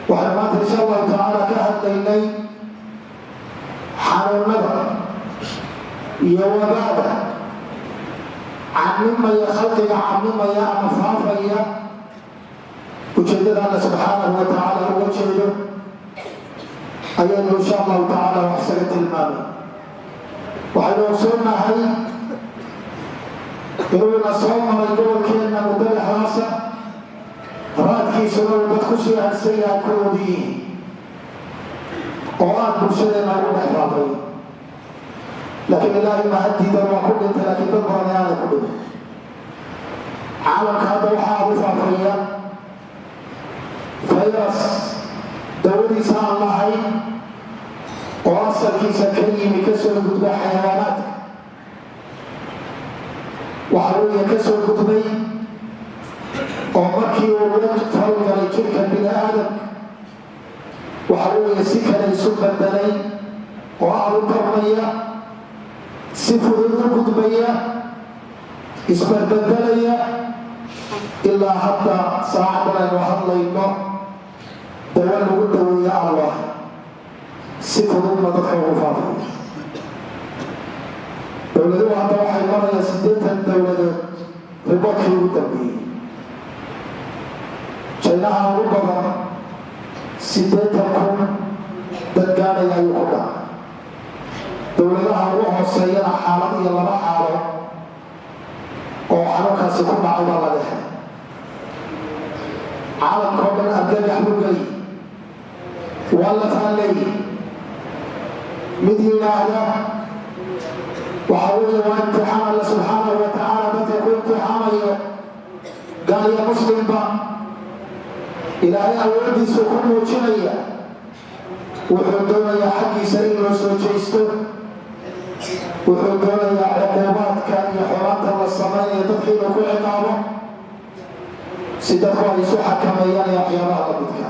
Waxaynu maanta, insha Allahu tacaala, ka hadlaynay xanuunada iyo wabaada camimaya khalqiga, camimaya ama faafaya. Ujeeddada Alla subxaanahu wa tacaala uga jeedo ayaynu, insha Allahu tacaala, wax isaga tilmaamay. Waxaynu ogsoonahay inuuna soo maray gobolkeenna muddo dhexdaasa, raadkiisuna uu dad ku sii hadsan yahay, kuwoodii yihiin oo aada bulshadeenna ugu dhex faafay. Laakiin Ilaahay mahaddiidan, waa ku dhintay, laakiin dad badan aanay ku dhintay. Caalamka hadda waxaa u faafaya virus dawadiisa aan lahayn oo asalkiisa ka yimi, kasoo gudba xayawaanaadka, waxa weeye kasoo gudbay, oo markii uu la falgalay jirka bini aadamka, waxa weeye si kale isu bedelay, oo aada u tarmaya, si fudud u gudbaya, isbedbedelaya. Ilaa hadda saacaddan aynu hadlayno dawo lagu daweeyo Allah, si fududna dadka ugu faafaya. Dowladuhu hadda waxay marayaan 80 dowladood. Reportkii ugu dambeeyey, Jaynaha ugu badan, 80,000 dad gaadhaya ayuu ku dhacay. Dowladaha ugu hooseeyana xaalad iyo laba xaalo oo xanuunkaasi ku dhacay baa laga helay. Caalamka oo dhan argagax buu geliy, waa la faalleeyey. Mid yidhaahda waxa weeye waa imtixaan Alle subxaanahu wa tacaala dadka ku imtixaamayo, gaal iyo muslimba Ilaahay awooddiisu ku muujinaya, wuxuu doonayaa xaggiisa in loo soo jeesto, wuxuu doonayaa cuquubaadka iyo xumaanta la samaynayo dadka inuu ku ciqaabo si dadku ay isu xakameeyaan iyo waxyaabaha la midka.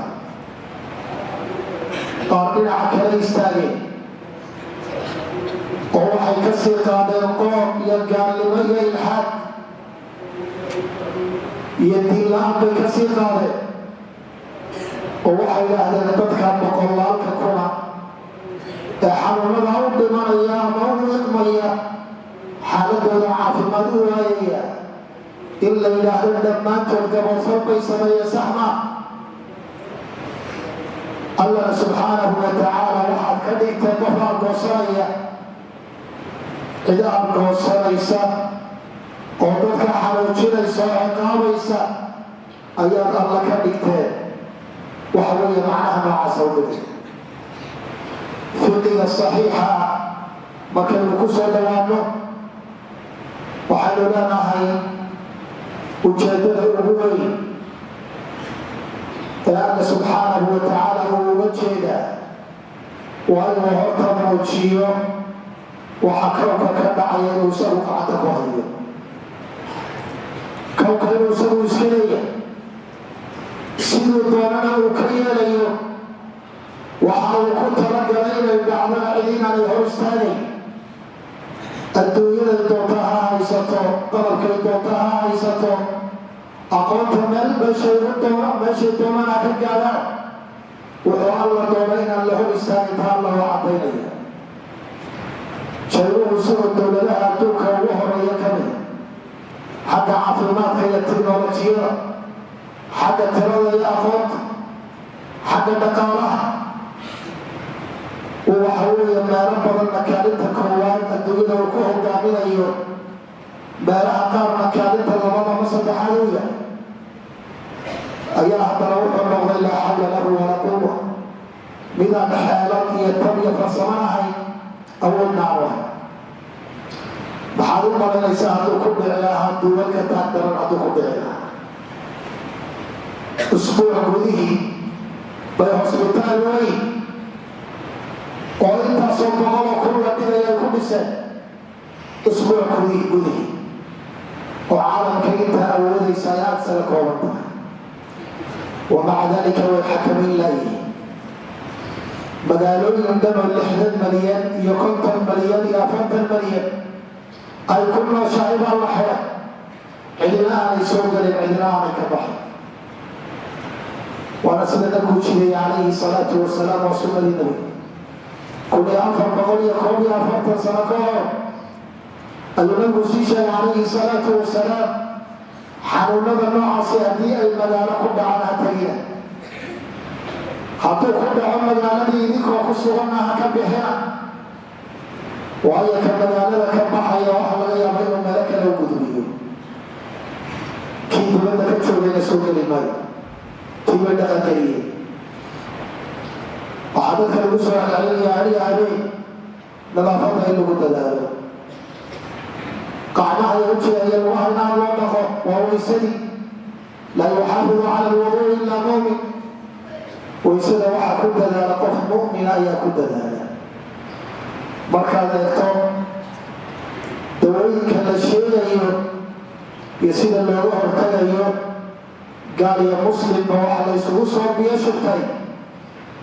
Qaar dhinaca kale istaageen oo waxay ka sii qaadeen qoob iyo gaalnimo iyo ilxaad iyo diin la-aan bay ka sii qaadeen, oo waxay yidhaahdeen dadka boqolaalka kuna ee xanuunada u dhimanaya ama u iqmaya, xaaladooda caafimaad u waayaya, in la yidhaahdo dhammaantood gaboodfal bay sameeyeen, sax maa. Allana subxaanahu wa tacaala waxaad ka dhigteen qof aargoosanaya, cid aargoosanaysa oo dadka xanuujinaysa oo ciqaabaysa ayaad Alla ka dhigteen. Waxa weeye macnaha noocaasa u dhigay. Fiqiga saxiixa ah markaynu ku soo dhawaano, waxaynu leenahay ujeeddada ugu weyn ee Alla subxaanahu wa tacaala uu uga jeedaa waa inuu horta muujiyo waxa kownka ka dhacaya inuu isagu gacanta ku hayo, kownka inuu isagu iska leeyahay, siduu doonana uu ka yeelayo, waxa uu ku talagalay inay dhacdana cid inaanay hor istaagayn. Adduunyaday doonta ha haysato, qalabkay doonta ha haysato, aqoonta meel meeshay u doona, meeshay doonaan ha ka gaadhaan, wuxuu Alla doona inaan la hor istaagin. Taa Alla waa caddaynaya. Jaynuhu isagoo dowladaha adduunka ugu horeeya ka mida xagga caafimaadka iyo tiknolojiyada, xagga tirada iyo aqoonta, xagga dhaqaalaha, uu waxa weeye meelo badanna kaalinta koowaad adduunyada uu ku hogaaminayo, meelaha qaarna kaalinta labaad ama saddexaad uu yahay, ayaa haddana wuxuu noqday laa xawla lahu walaa quwa, midaan xeelad iyo tab iyo farsamo ahayn, awoodna aan lahayn. Maxaad u malaynaysaa hadduu ku dhici lahaa duwalka taag daran? Hadduu ku dhici lahaa, usbuuc gudihii bay hosbitaal weyn oo intaasoo boqoloo kun la dhigay ay ku dhiseen, usbuuc gudihii, oo caalamka intaa awoodaysa ay aada isaga kooban tahay. Wa maca dalika way xakamayn laayihiin. Magaalooyin dhan oo 60 malyan iyo 50 malyan iyo 40 malyan ay ku nooshahay baa la xiray, cidina aanay soo gelin, cidina aanay ka baxin. Waana sida Nabigu jiray calayhi salaatu wasalaam, waa sunnadii Nabiga. 1441 sano ka hor ayuu Nabigu sii sheegay calayhi salaatu wasalaam: xanuunada noocaasi haddii ay magaalo ku dhacaan, ha tegina. Hadduu ku dhaco magaaladii idinkoo ku suganna, ha ka bixina, waayo ka magaalada ka baxaya waxaa laga yaaba inuu meelo kale u gudbiyo, kii dibadda ka joogayna soo geli maayo. Tii bay dhaqangeliyeen. Waxaa dadka lagu soo celcelinayaa aniga habeen nadaafadda in lagu dadaalo, gacmaha iyo wejiga iyo lugaha in aad loo dhaqo, waa weysadii. Laa yuxaafidu cala alwuduui ilaa mu'min. Waysada waxaa ku dadaala qof mu'mina ayaa ku dadaala. Markaad eegto dawooyinka la sheegayo iyo sida looga hortagayo, gaal iyo muslimba waxaa la isugu soo biyo shubtay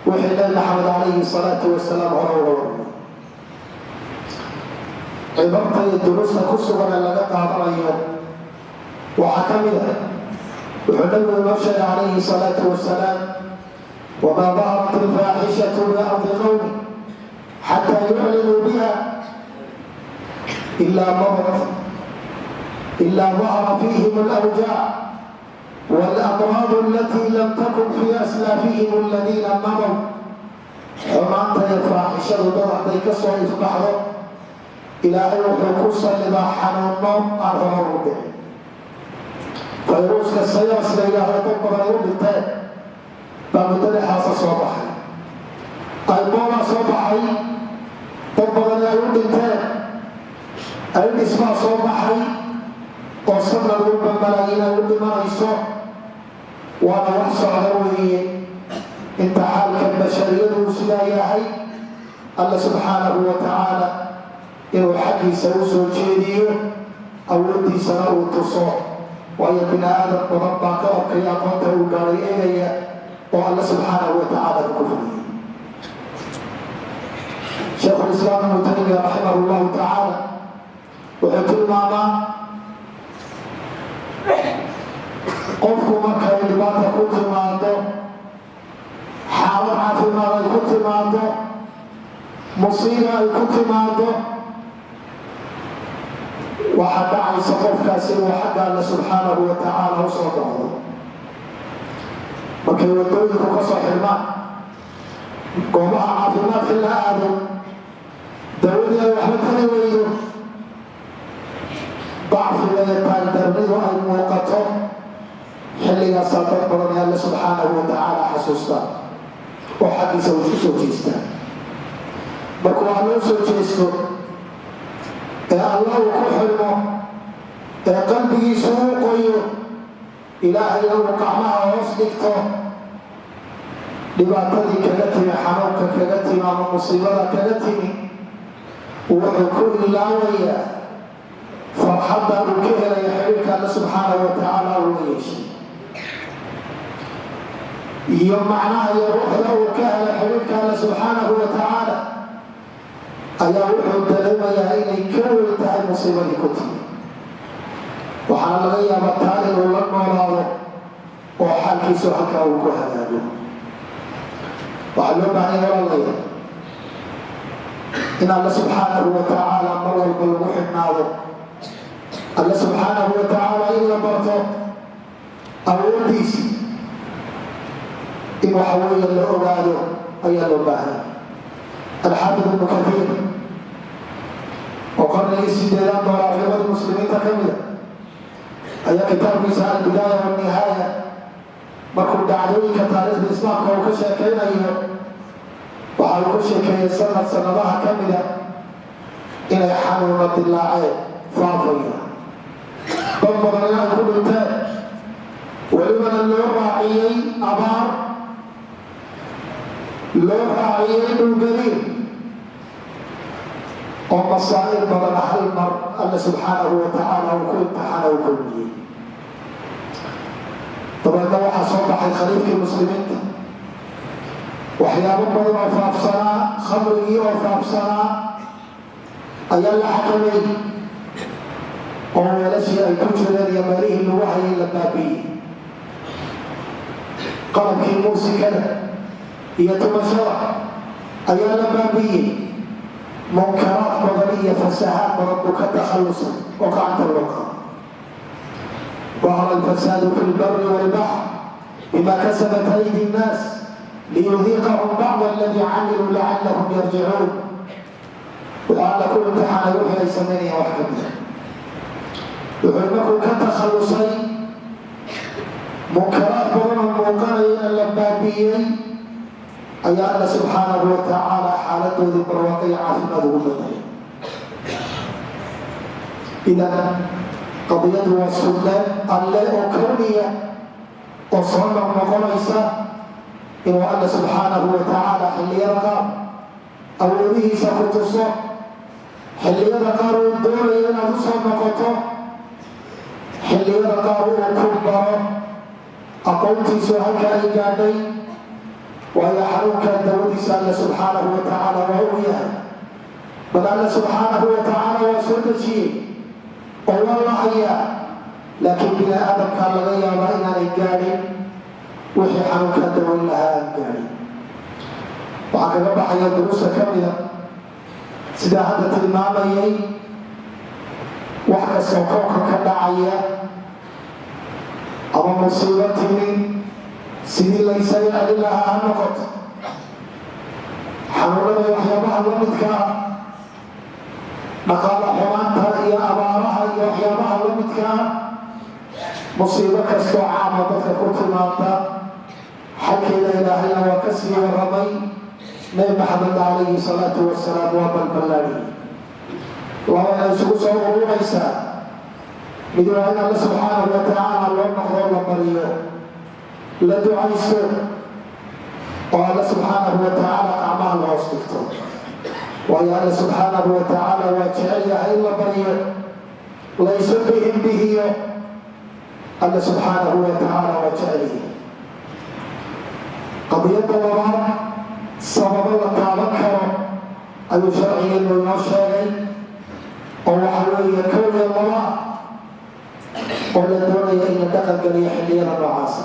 wixii Nabi Maxamed calayhi salaatu wasalaam hore uga warmay. Cibarta iyo duruusta ku sugan ee laga qaadanayo waxaa ka mid ah wuxuu Nabigu inoo sheegay calayhi salaatu wasalaam: wamaa daharat alfaaxishatu biardi qowmi xataa yuclinuu biha ilaa madat ilaa dahara fiihim alawjaac waalamraad alatii lam takun fii aslaafihim aladiina madow. Xumaanta iyo faaxishadu dad hadday ka soo ifbaxdo, Ilaahay wuxuu ku sallidaa xanuuno aan hore ugu dhicin. Fayruuska SARS la yidhaahdo, dad badan ay u dhinteen, baa muddo dhexaasa soo baxay. Ebola soo baxay, dad badan ay u dhinteen. AIDS baa soo baxay oo sanad walba malaayiin ay u dhimanayso. Waana wax socda weeye inta xaalka bashariyadu uu sidaa yahay. Alla subxaanahu wa tacaala inuu xaggiisa u soo jeediyo, awooddiisana uu tuso, waayo bini aadam badan baa qalabka iyo aqoonta uu gaaray eegaya oo Alla subxaanahu wa tacaala ku kufriyey. Sheikhulislaam Ibnu Taymiya raximah llahu tacaala wuxuu tilmaamaa qofku markay dhibaata ku timaado, xaalad caafimaad ay ku timaado, musiiba ay ku timaado, waxaa dhacaysa qofkaasi inuu xagga Alle subxaanahu wa tacaala usoo noqdo. Markay wadooyinku ka soo xirmaan, goobaha caafimaadka la aado, dawadii ay waxba tari weydo, dacfiga iyo taagdarnidu ay muuqato, xilligaasaa dad badan ee Alle subxaanahu wa tacaala xasuustaa oo xaggiisa uu isku soo jeestaa. Markuu Alle u soo jeesto ee Alla uu ku xirmo ee qalbigiisu uu qoyo, Ilaahayna uu gacmaha hoos dhigto, dhibaatadii kaga timi, xanuunka kaga timi ama musiibada kaga timi, wuxuu ku ilaawayaa farxadda uu ka helaya xidhiirka Alle subxaanahu wa tacaala uu la yeeshay iyo macnaha iyo ruuxda uu ka helay xidhiirka Alle subxaanahu wa tacaala. Ayaa wuxuu dareemayaa inay ka weyn tahay musiibadii ku timi. Waxaana laga yaabaa taa inuu la noolaado oo xaalkiisu halkaa uu ku hagaago. Waxaa loo baahanya, walaalaya, in Alle subxaanahu wa tacaala mar walba lagu xidhnaado, Alle subxaanahu wa tacaala in la barto, awooddiisa in waxa weeye la ogaado ayaa loo baahanya. Alxaafid Ibnu Kathiir oo qarnigii sideedaad noolaa, culimada muslimiinta ka mida, ayaa kitaabkiisa Albidaaya Walnihaaya markuu dhacdooyinka taariikhda islaamka uu ka sheekaynayo, waxa uu ka sheekeeyey sanad sanadaha ka mida inay xanuuna dilaaceen faafaya, dad badan inay ku dhinteen, welibana loo raaciyey abaar, loo raaciyey dhulgariir, oo masaa'ib badan hal mar Alle subxaanahu wa tacaala uu ku imtixaana u kulmiyey. Dabeedna waxaa soo baxay khaliifkii muslimiinta. Waxyaabo badan oo faafsanaa, khamrigii oo faafsanaa ayaa la xakamay oo weelashii ay ku jireen iyo meelihii lagu hayay la baabi'iyey. Qalabkii muusikada iyo tumashada ayaa la baabiiyey. Munkaraad badan iyo fasahaad badan buu ka takhallusay oo gacanta loo qaado. ظهر الفساد في البر والبحر بما كسبت أيدي الناس ليذيقهم بعض الذي عملوا لعلهم يرجعون. Wuxuu Alla ku imtixaanay wixii ay samaynayaan wax ka mida. Wuxuu markuu ka takhallusay, munkaraad badan oo muuqanaya la baabiiyey, ayaa Alla subxaanahu wa tacaala xaaladoodii barwaaqo iyo caafimaad ugu bedelay. Idan qadiyadu waa sunne Alle oo kowniya oo soo noqnoqonaysa, inuu Alla subxaanahu wa tacaala xilliyada qaar awoodihiisa ku tuso, xilliyada qaar uu doonayo inaad u soo noqoto, xilliyada qaar uu ku baro aqoontiisu halka ay gaadhay. Waayo, xanuunkaa dawadiisa Alle subxaanahu wa tacaala waa u yahay, bal Alle subxaanahu wa tacaala waa soo dejiyey oo waa la hayaa, laakiin bini aadamkaa laga yaabaa inaanay gaadhin wixii xanuunkaa dawayn lahaa aan gaadhin. Waxaa kaga baxaya duruusta ka mida, sidaa hadda tilmaamayay, wax kastoo koonka ka dhacaya ama musiibo timi, sidii laysaga celin lahaa ha noqoto, xanuunada waxyaabaha la midka ah, dhaqaala xumaanta iyo abaaraha iyo waxyaabaha la midka ah, musiibo kastoo caama dadka ku timaada, xalkeeda Ilaahayna waa ka sii warramay, Nabi Maxamed calayhi salaatu wasalaam waa balballaadhiyey. Laba inay isugu soo ururaysaa: mid waa in Alle subxaanahu wa tacaala loo noqdo, la baryo, la ducaysto, oo Alle subxaanahu wa tacaala qacmaha la hoos dhigto, waayo Alle subxaanahu wa tacaala waa jecel yahay in la baryo, laysu bihinbihiyo. Alle subxaanahu wa tacaala waa jecel yahay. Qadiyadda labaad, sababo la taaban karo ayuu sharcigeenu inoo sheegay, oo waxa weeye kow iyo laba oo la doonaya in la dhaqangeliyo xilliyada noocaasa,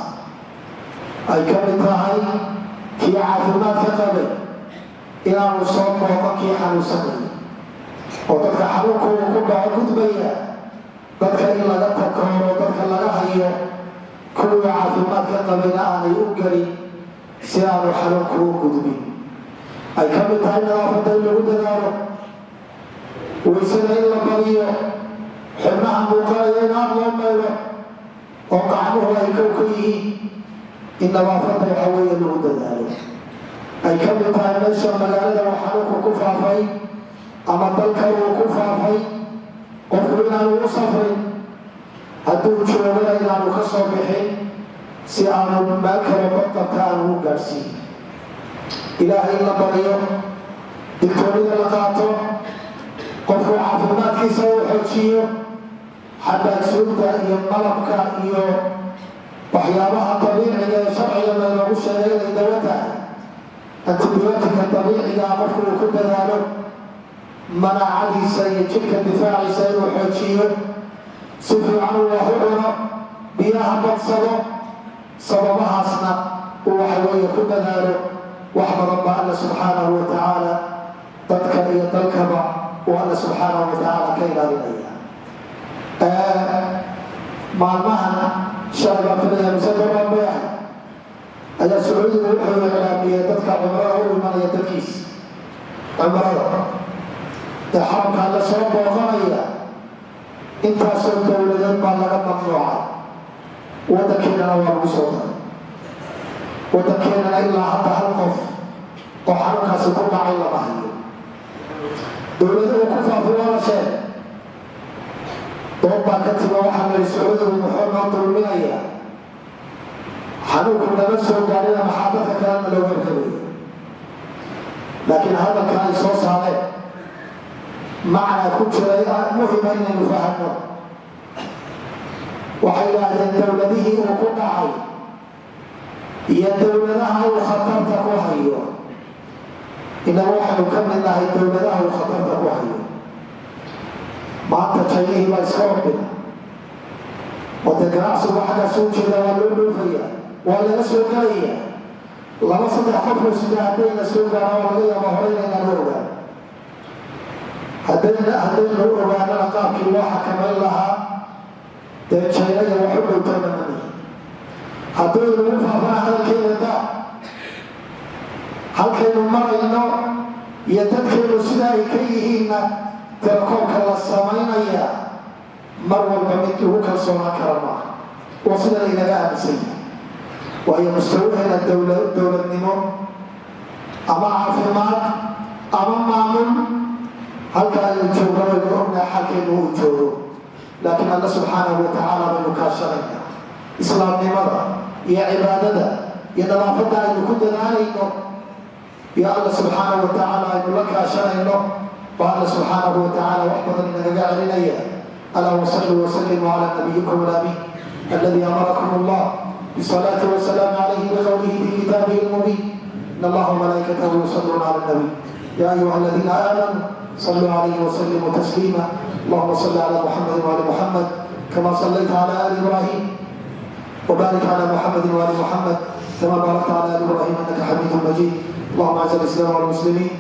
ay ka mid tahay kii caafimaadka qabay inaanu soo booqo kii xanuunsanaya, oo dadka xanuunku uu ku dhaco gudbaya, dadka in laga takooro, dadka laga hayo, kuwii caafimaadka qabayna aanay u gelin si aanu xanuunku u gudbin. Ay ka mid tahay nadaafadda in lagu dadaalo, waysada in la badiyo, xubnaha muuqanaya in aad loo maydho oo gacmuhu ay kow ka yihiin, in nadaafadda waxa weeye lagu dadaalo. Ay ka mid tahay meesha magaalada uu xanuunku ku faafay ama dalka uu ku faafay, qofku inaanu u safrin, hadduu joogana inaanu ka soo bixin, si aanu meel kale badqabta aanu u gaadhsiin. Ilaahay in la baryo, digtoonida la qaato, qofku caafimaadkiisa uu xoojiyo, xabaadsuugda iyo malabka iyo waxyaabaha dabiiciga ee sharciga laynoogu sheegay inay dawo tahay, antibiyootika dabiiciga ah, qofku uu ku dadaalo manaacadiisa iyo jidhka difaaciisa inuu xoojiyo, si fiican uu wax u cuno, biyaha badsado, sababahaasna uu waxa weeye ku dadaalo. Wax badan baa Alla subxaanahu wa tacaala dadka iyo dalkaba uu Alla subxaanahu wa tacaala ka ilaalinaya. Maalmahan, shalay baan filaya mise doran bay ahay, ayaa Sacuudigu wuxuu iclaamiyey dadka cumrada u imanaya dalkiisa, cumrada ee xaramkaa la soo booqanaya, intaasoo dowladeed baa laga mamnuucay. Waddankeenana waa lagu soo daray. Waddankeenana ilaa hadda hal qof oo xanuunkaasi ku dhacay lama hayo. Dowladuhu ku faafay waa la sheegay. Dood baa ka timi. Waxaa la yihi, Sacuudigu muxuu noo dulminayaa? Xanuunku nama soo gaarina, maxaa dadka kalena looga reebaya? Laakiin hadalka ay soo saareen macnaa ku jiray muhima inaynu fahamno. Waxay yidhaahdeen, dowladihii uu ku dhacay iyo dowladaha uu khatarta ku hayo, inagu waxaynu ka mid nahay dowladaha uu khatarta ku hayo. Maanta Jaynihii baa iska ordina oo dee ganacsigu xaggaas u jeeda, waa loo dhoofaya. Waa laga soo gelaya laba saddex qofoo sida haddayna soo gaaraan, waa laga yaaba hore inaynaan u ogaan. Haddaynu u ogaanana, qaabkii loo xakamayn lahaa dee Jayna iyo wax u dhowtana mani. Hadduu inagu faafana, hadalkeeda daa. Halkaynu marayno iyo dadkaynu sida ay ka yihiinna, tirakoobka la samaynaya mar walba mid lagu kalsoonaan kara maaha. Waa sida laynaga aaminsan yahay, waayo mustawaheena dowladnimo ama caafimaad ama maamul halka aynu joogno waynu ognahay xalkaynu uu joogo. Laakiin Alla subxaanahu wa tacaala baynu kaashanaynaa, islaamnimada iyo cibaadada iyo nadaafadda aynu ku dadaalayno iyo Alla subxaanahu wa tacaala aynu la kaashanayno, waa Alla subxaanahu wa tacaala wax badan inagaga celinaya. Alaa wasalluu wasallimuu calaa nabiyikum alaamiin alladii amarakum Allah bisalaati wasalaamu calayhi biqowlihi fi kitaabihi almubiin: in Allaha wamalaa'ikatahu yusalluuna cala nabiy ya ayuha aladiina aamanuu saluu calayhi wasallimuu tasliima. Allahuma salli cala Muxamadi waali Muxamed kama sallayta cala ali Ibrahim, وبارك على محمد وآل محمد كما باركت على آل إبراهيم إنك حميد مجيد. اللهم أعز الإسلام والمسلمين.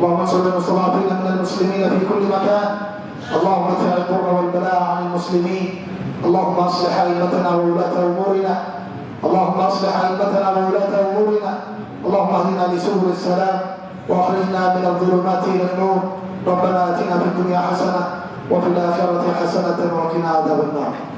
اللهم انصر المستضعفين من المسلمين في كل مكان. اللهم ادفع الضر والبلاء عن المسلمين. اللهم أصلح أئمتنا وولاة أمورنا. اللهم أصلح أئمتنا وولاة أمورنا. اللهم اهدنا لسبل السلام وأخرجنا من الظلمات إلى النور. ربنا آتنا في الدنيا حسنة وفي الآخرة حسنة وقنا عذاب النار.